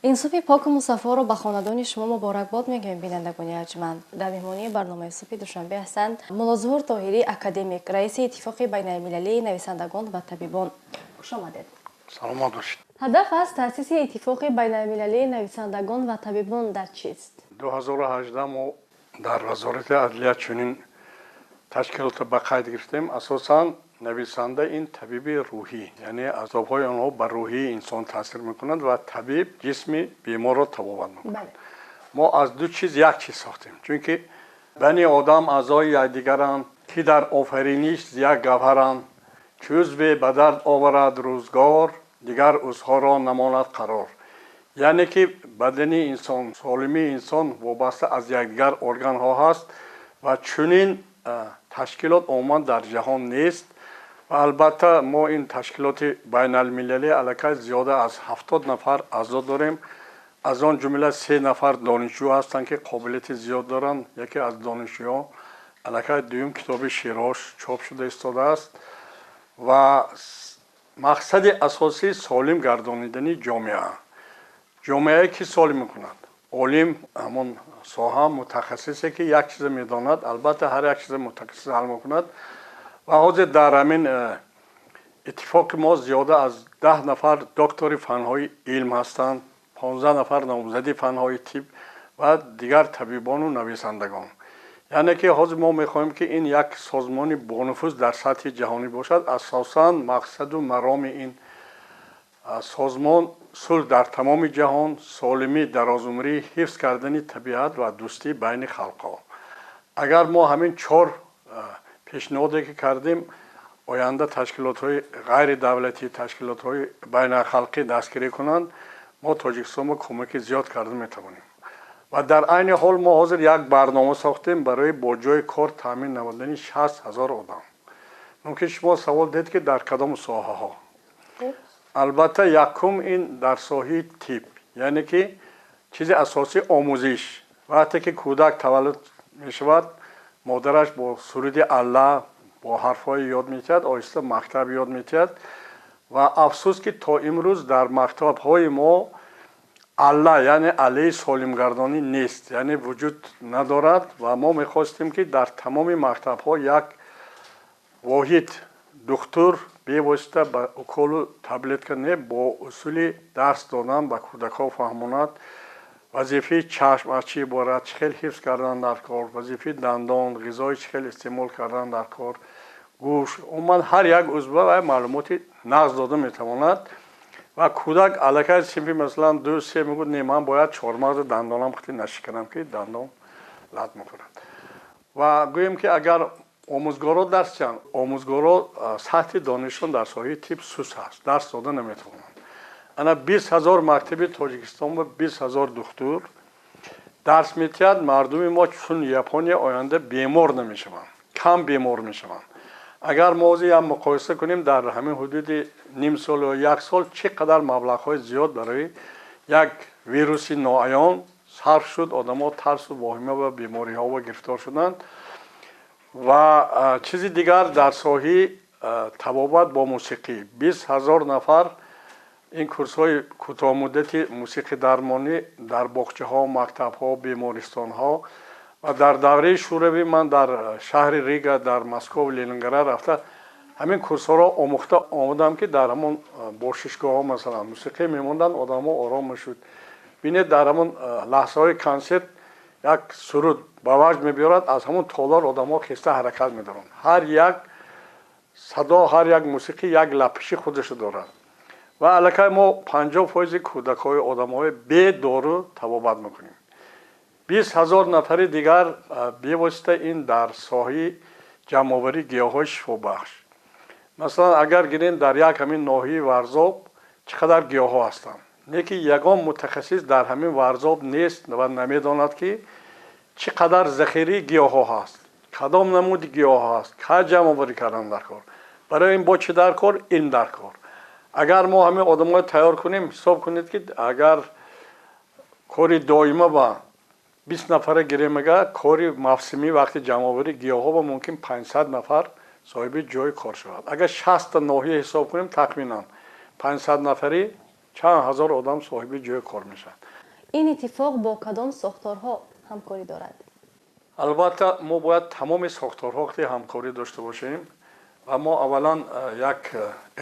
Ин субҳи поку мусаффоро ба хонадони шумо муборакбод мегӯем, бинандагони арҷманд. Дар меҳмонии барномаи «Субҳи Душанбе» ҳастанд Муллозуҳур Тоҳирӣ, академик, раиси Иттифоқи байналмилалии нависандагон ва табибон. Хуш омадед. Саломат бошед. Ҳадаф аз таъсиси Иттифоқи байналмилалии нависандагон ва табибон дар чист? 2018 мо дар Вазорати адлия чунин ташкилотро ба қайд гирифтем. Асосан нависанда ин табиби рӯҳӣ, яъне азобҳои онҳо ба рӯҳии инсон таъсир мекунад ва табиб ҷисми беморро табобат мекунад. Мо аз ду чиз як чиз сохтем, чунки бани одам аъзои якдигаранд, ки дар офариниш як гавҳаранд. Чу узве ба дард оварад рӯзгор, дигар узвҳоро намонад қарор. Яъне ки бадани инсон, солимии инсон вобаста аз якдигар органҳо ҳаст ва чунин ташкилот умуман дар ҷаҳон нест. Ва албатта мо ин ташкилоти байналмилалӣ аллакай зиёда аз 70 нафар аъзо дорем. Аз он ҷумла се нафар донишҷӯ ҳастанд, ки қобилияти зиёд доранд. Яке аз донишҷӯён аллакай дуюм китоби шеърҳош чоп шуда истодааст. Ва мақсади асосӣ солим гардонидани ҷомеа. Ҷомеае ки солим мекунад? Олим, ҳамон соҳа мутахассисе, ки як чиза медонад. Албатта, ҳар як чиза мутахассис ҳал мекунад. Ва ҳозир дар ҳамин иттифоқи мо зиёда аз 10 нафар доктори фанҳои илм ҳастанд, 15 нафар номзади фанҳои тиб ва дигар табибону нависандагон. Яъне ки ҳозир мо мехоҳем, ки ин як созмони бонуфуз дар сатҳи ҷаҳонӣ бошад. Асосан мақсаду мароми ин созмон сулҳ дар тамоми ҷаҳон, солимӣ, дарозумрӣ, ҳифз кардани табиат ва дӯстӣ байни халқҳо. Агар мо ҳамин чор пешниҳоде ки кардем, оянда ташкилотҳои ғайридавлатӣ, ташкилотҳои байналхалқӣ дастгирӣ кунанд, мо Тоҷикистонро кӯмаки зиёд карда метавонем. Ва дар айни ҳол мо ҳозир як барнома сохтем барои бо ҷои кор таъмин намудани 60 000 одам. Мумкин шумо савол диҳед, ки дар кадом соҳаҳо. Албатта, якум ин дар соҳаи тиб, яъне ки чизи асосӣ омӯзиш. Вақте ки кӯдак таваллуд мешавад, модараш бо суруди Алла, бо ҳарфҳое ёд метиҳад, оҳиста мактаб ёд метиҳад. Ва афсӯс, ки то имрӯз дар мактабҳои мо алла, яъне аллаи солимгардонӣ нест, яъне вуҷуд надорад. Ва мо мехостем, ки дар тамоми мактабҳо як воҳид духтур бевосита ба уколу таблетка не, бо усули дарс додан ба кӯдакҳо фаҳмонад вазифаи чашм аз чӣ иборат, чӣ хел ҳифз кардан дар кор, вазифаи дандон, ғизои чӣ хел истеъмол кардан дар кор, гӯш, умуман ҳар як узва ва маълумоти нағз дода метавонад. Ва кӯдак аллакай синфи, масалан, ду, се мегӯяд: «Не, ман бояд чормағзи дандонам хати нашиканам, ки дандон лат мехӯрад». Ва гӯем, ки агар омӯзгоро дарс диҳанд, омӯзгоро сатҳи донишшон дар соҳаи тиб сус аст, дарс дода наметавонанд. Ана 20 000 мактаби Тоҷикистон ба 20 000 духтур дарс метиҳад, мардуми мо чун Япония оянда бемор намешаванд, кам бемор мешаванд. Агар мо ҳозир як муқоиса кунем, дар ҳамин ҳудуди ним сол ё як сол чӣ қадар маблағҳои зиёд барои як вируси ноаён сарф шуд, одамо тарсу воҳима ва бемориҳо гирифтор шуданд. Ва чизи дигар дар соҳаи табобат бо мусиқӣ, 20 000 нафар ин курсҳои кӯтоҳмуддати мусиқидармонӣ дар боғчаҳо, мактабҳо, бемористонҳо. Ва дар давраи Шӯравӣ ман дар шаҳри Рига, дар Москов, Ленинград рафта, ҳамин курсҳоро омӯхта омадам, ки дар ҳамон бошишгоҳҳо, масалан, мусиқӣ мемонданд, одамо ором мешуд. Бинед, дар ҳамон лаҳзаҳои консерт як суруд ба ваҷд мебиёрад, аз ҳамон толор одамо хеста ҳаракат медоранд. Ҳар як садо, ҳар як мусиқӣ як лаппиши худашо дорад. Ва аллакай мо 50 фоизи кӯдакҳои одамҳои бедору табобат мекунем. 20 000 нафари дигар бевосита ин дар соҳаи ҷамъоварии гиёҳҳои шифобахш. Масалан, агар гирем, дар як ҳамин ноҳияи Варзоб чӣ қадар гиёҳҳо ҳастанд, не ки ягон мутахассис дар ҳамин Варзоб нест ва намедонад, ки чӣ қадар захираи гиёҳҳо ҳаст, кадом намуди гиёҳҳо ҳаст, кай ҷамъоварӣ кардан дар кор. Барои ин бо чӣ дар кор? Илм дар кор. Агар мо ҳамин одамҳоро тайёр кунем, ҳисоб кунед, ки агар кори доима ба 20 нафара гирем, ага кори мавсимӣ, вақти ҷамъоварии гиёҳҳо ба мумкин 500 нафар соҳиби ҷои кор шавад. Агар 60-та ноҳия ҳисоб кунем, тахминан 500 нафарӣ. Чанд ҳазор одам соҳиби ҷои кор мешаванд. Ин иттифоқ бо кадом сохторҳо ҳамкорӣ дорад? Албатта, мо бояд тамоми сохторҳо ҳамкорӣ дошта бошем ва мо аввалан як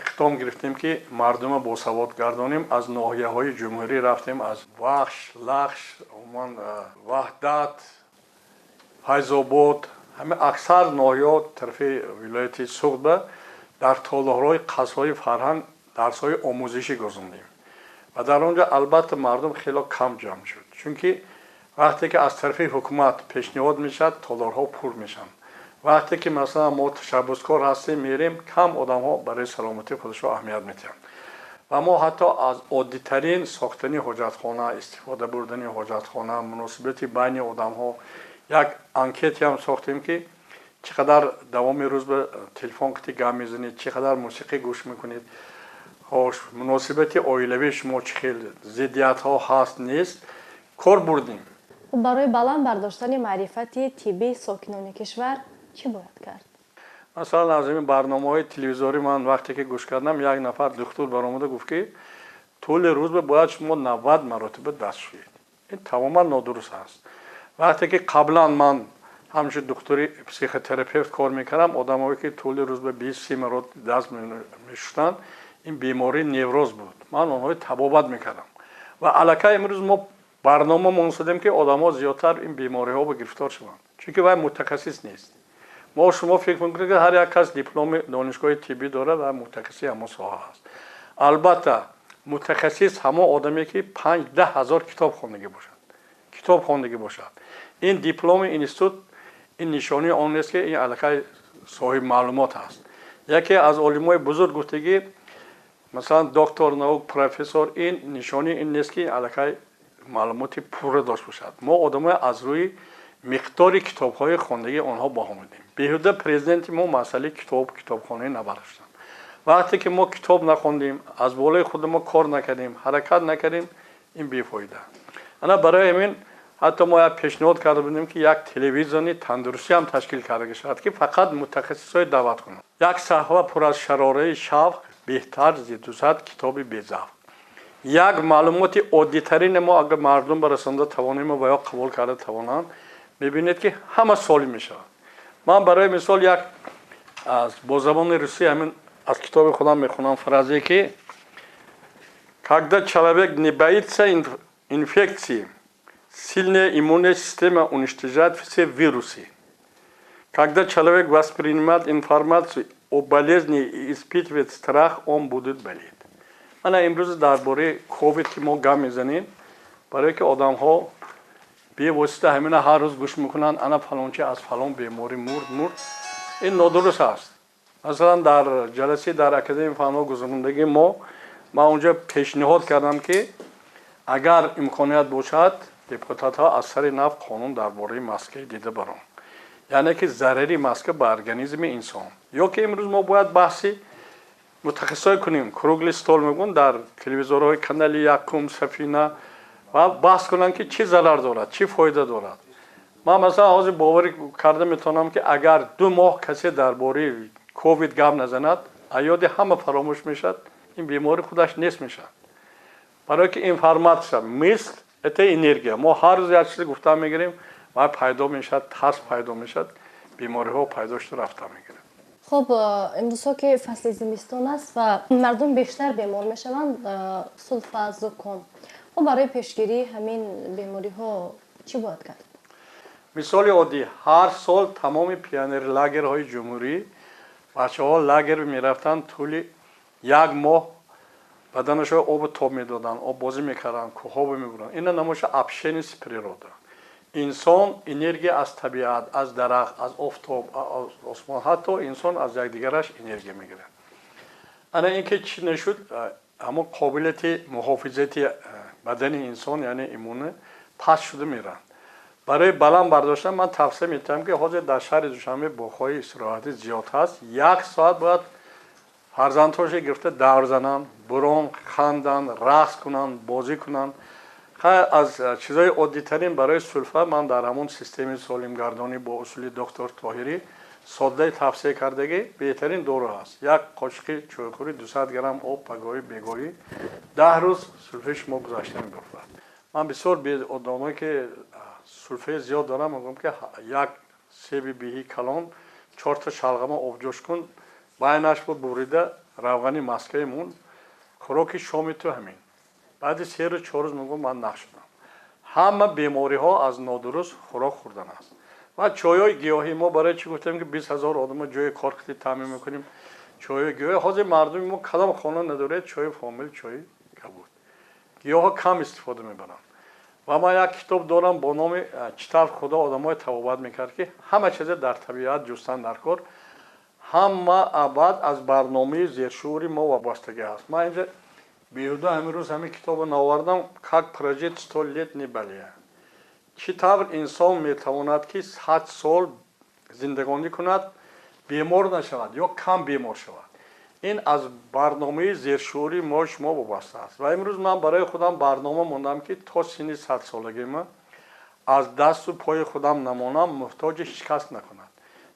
иқдом гирифтем, ки мардума босавод гардонем. Аз ноҳияҳои ҷумҳурӣ рафтем, аз Вахш, Лахш, умуман Ваҳдат, Файзобод, ҳама аксар ноҳияҳо тарафи вилояти Суғдба дар толорҳои қасрҳои фарҳанг дарсҳои омӯзишӣ гузарондем ва дар он ҷо, албатта, мардум хело кам ҷамъ шуд, чунки вақте ки аз тарафи ҳукумат пешниҳод мешавад, толорҳо пур мешаванд. Вақте ки, масалан, мо ташаббускор ҳастем, мерем, кам одамҳо барои саломатии худашон аҳамият медиҳанд. Ва мо ҳатто аз оддитарин сохтани ҳоҷатхона, истифода бурдани ҳоҷатхона, муносибати байни одамҳо як анкетиам сохтем, ки чӣ қадар давоми рӯз ба телефон қити гап мезанед, чӣ қадар мусиқӣ гӯш мекунед, хош, муносибати оилавии шумо чӣ хел, зиддиятҳо ҳаст, нест, кор бурдем. Барои баланд бардоштани маърифати тиббии сокинони кишвар чӣ бояд кард? Масалан, аз ин барномаҳои телевизорӣ ман вақте ки гӯш кардам, як нафар духтур баромада гуфт, ки тӯли рӯз бояд шумо 90 маротиба даст шӯед. Ин тамоман нодуруст аст. Вақте ки қаблан ман ҳамчун духтури психотерапевт кор мекардам, одамое ки тӯли рӯз ба 20-30 маротиба даст мешустанд, ин бемории невроз буд, ман онҳои табобат мекардам. Ва аллакай имрӯз мо барнома монсадем, ки одамҳо зиёдтар ин бемориҳо ба гирифтор шаванд, чунки вай мутахассис нест. Мо шумо фикр мекунем, ки ҳар як кас дипломи донишгоҳи тиббӣ дорад ва мутахассиси ҳамон соҳа аст. Албатта, мутахассис ҳамон одаме, ки 5-10 ҳазор китоб хондагӣ бошад. Ин дипломи институт ин нишонии он нест, ки ин аллакай соҳиби маълумот аст. Яке аз олимои бузург гуфтагӣ, масалан, доктор наук, профессор ин нишонии ин нест, ки аллакай маълумоти пурра дошт бошад. Мо одамои аз рӯи миқдори китобҳои хондагии онҳо баҳо медиҳем. Беҳуда президенти мо масъалаи китоб, китобхонаи набардоштанд. Вақте ки мо китоб нахондем, аз болои худи мо кор накардем, ҳаракат накардем, ин бефоида. Ана барои ҳамин ҳатто мо як пешниҳод карда будем, ки як телевизиони тандурустӣ ҳам ташкил карда шавад, ки фақат мутахассисҳои даъват кунанд. Як саҳва пур аз шарораи шавқ беҳтар зи 200 китоби безавқ. Як маълумоти оддитарине мо агар мардум ба расонда тавонем ва ё қабул карда тавонанд, мебинед, ки ҳама солим мешавад. Ман барои мисол як бо забони русӣ ҳамин аз китоби худам мехонам фразе, ки когда человек не боится инфекции, сильная иммунная система уничтожает все вирусы. Когда человек воспринимает информацию о болезни и испытывает страх, он будет болеть. Ана имрӯз дар бораи ковид ки мо гап мезанем, барое ки одамҳо бевосита ҳамина ҳар рӯз гӯш мекунанд, ана фалончи аз фалон беморӣ мурд. Ин нодуруст аст. Масалан, дар ҷаласаи дар Академияи фанҳо гузарондагии мо ман онҷо пешниҳод кардам, ки агар имконият бошад, депутатҳо аз сари нав қонун дар бораи маскаи дида барон, яъне ки зарари маска ба организми инсон. Ё ки имрӯз мо бояд баҳси мутахассисое кунем, круглый стол мегӯн, дар телевизорҳои канали якум, Сафина, ва баҳс кунанд, ки чӣ зарар дорад, чӣ фоида дорад. Ман, масалан, ҳозир боварӣ карда метавонам, ки агар 2 моҳ касе дар бораи ковид гап назанад, аёди ҳама фаромӯш мешавад, ин беморӣ худаш нест мешавад. Барое ки информация, мысль — это энергия. Мо ҳар рӯз як чизе гуфта мегирем ва пайдо мешавад, тарс пайдо мешавад, бемориҳо пайдо шуда рафта мегирад. Хуб, имрӯзҳо ки фасли зимистон аст ва мардум бештар бемор мешаванд, сулфа, зуком, хуб, барои пешгирии ҳамин бемориҳо чӣ бояд кард? Мисоли оддӣ: ҳар сол тамоми пионерлагерҳои ҷумҳурӣ бачаҳо лагер мерафтанд, тӯли як моҳ баданашо обу тоб медоданд, оббозӣ мекарданд, кӯҳобо мебурданд. Ина намоша общение с природа. Инсон энергия аз табиат, аз дарахт, аз офтоб, аз осмон, ҳатто инсон аз якдигараш энергия мегирад. Ана ин ки чӣ нашуд, ҳамон қобилияти муҳофизати бадани инсон, яъне иммуна, паст шуда мераванд. Барои баланд бардоштан ман тавсия медиҳам, ки ҳозир дар шаҳри Душанбе боғҳои истироҳатӣ зиёд ҳаст, як соат бояд фарзандҳоша гирифта давр зананд, бурон, ханданд, рақс кунанд, бозӣ кунанд. Хайр, аз чизҳои оддитарин барои сулфа ман дар ҳамон системаи солимгардонӣ бо усули доктор Тоҳирӣ Соддаи тавсия кардагӣ беҳтарин дору ҳаст. Як қошиқи чойхӯрӣ 200 грамм об пагоҳӣ бегоҳӣ 10 рӯз сулфаи шумо гузашта мебафтад. Ман бисёр одамое ки сулфаи зиёд дорам, мегӯям, ки як себи биҳи калон, чорта шалғама обҷӯш кун, байнаш бо бурида равғани маскаи мун, хӯроки шоми ту ҳамин. Баъди 3 рӯз, 4 рӯз мегӯям, ман нақ шудам. Ҳама бемориҳо аз нодуруст хӯрок хӯрдан аст. Ва чойҳои гиёҳӣ мо барои чӣ гуфтем, ки 20 000 одама ҷои кор кити таъмин мекунем? Чойҳои гиёҳӣ ҳозир мардуми мо кадом хона надорад чойи фомил, чойи кабуд, гиёҳҳо кам истифода мебаранд. Ва ман як китоб дорам бо номи «Чӣ тавр Худо одамои табобат мекард», ки ҳама чизе дар табиат ҷустан дар кор, ҳама абад аз барномаи зершуъури мо вобастагӣ ҳаст. Ман инҷа беҳуда ҳамин рӯз ҳамин китобро наовардам, «Как прожить 100 лет не болея», чӣ тавр инсон метавонад, ки 100 сол зиндагонӣ кунад, бемор нашавад ё кам бемор шавад. Ин аз барномаи зершуъури мо шумо вобаста аст. Ва имрӯз ман барои худам барнома мондам, ки то синни 100-солагима аз дасту пои худам намонам, муҳтоҷи ҳеҷ кас накунад.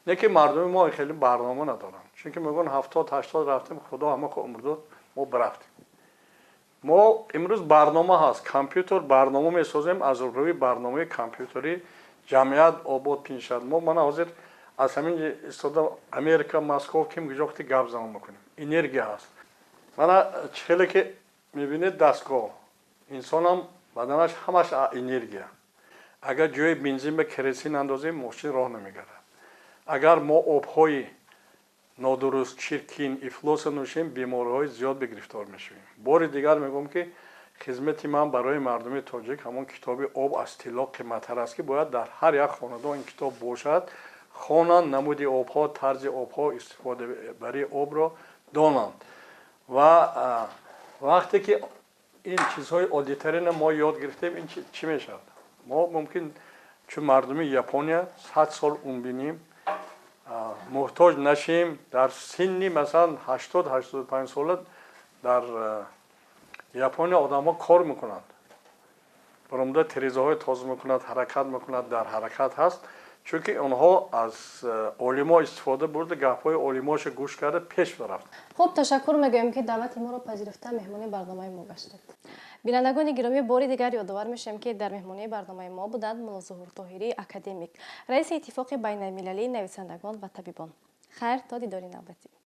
Не ки мардуми мо хеле барнома надоранд, чунки мегӯянд, 70, 80 рафтем, Худо ҳама умр дод, мо бирафтем. Мо имрӯз барнома ҳаст, компютер, барнома месозем, аз рӯи барномаи компютерӣ ҷамъият обод пиншад. Мо мана ҳозир аз ҳамин истода Америка, Москов, ким гиҷохти гап замон мекунем, энергия ҳаст. Мана чӣ хеле ки мебинед, дастгоҳ, инсонам баданаш ҳамаш энергия. Агар ҷои бензин ба керосин андозем, мошин роҳ намегардад. Агар мо обҳои нодуруст, чиркин, ифлоса нӯшем, бемориҳои зиёд бигирифтор мешавем. Бори дигар мегӯям, ки хизмати ман барои мардуми тоҷик ҳамон китоби «Об аз тилло қиматтар аст», ки бояд дар ҳар як хонадон ин китоб бошад, хонанд, намуди обҳо, тарзи обҳо, истифодабарии обро донанд. Ва вақте ки ин чизҳои оддитарина мо ёд гирифтем, ин чӣ мешавад? Мо мумкин чун мардуми Япония 100 сол умр бинем, муҳтоҷ нашем. Дар синни масалан 80, 85 сола дар Япония одамҳо кор мекунанд, баромада тирезаҳои тоза мекунад, ҳаракат мекунад, дар ҳаракат ҳаст, чунки онҳо аз олимо истифода бурда, гапҳои олимоша гӯш карда, пеш рафт. Хуб, ташаккур мегӯем, ки даъвати моро пазируфта, меҳмони барномаи мо гаштед. Бинандагони гиромӣ, бори дигар ёдовар мешавем, ки дар меҳмонии барномаи мо буданд Мулло Зуҳур Тоҳирӣ, академик, раиси Иттифоқи байналмилалии нависандагон ва табибон. Хайр, то дидори навбатӣ.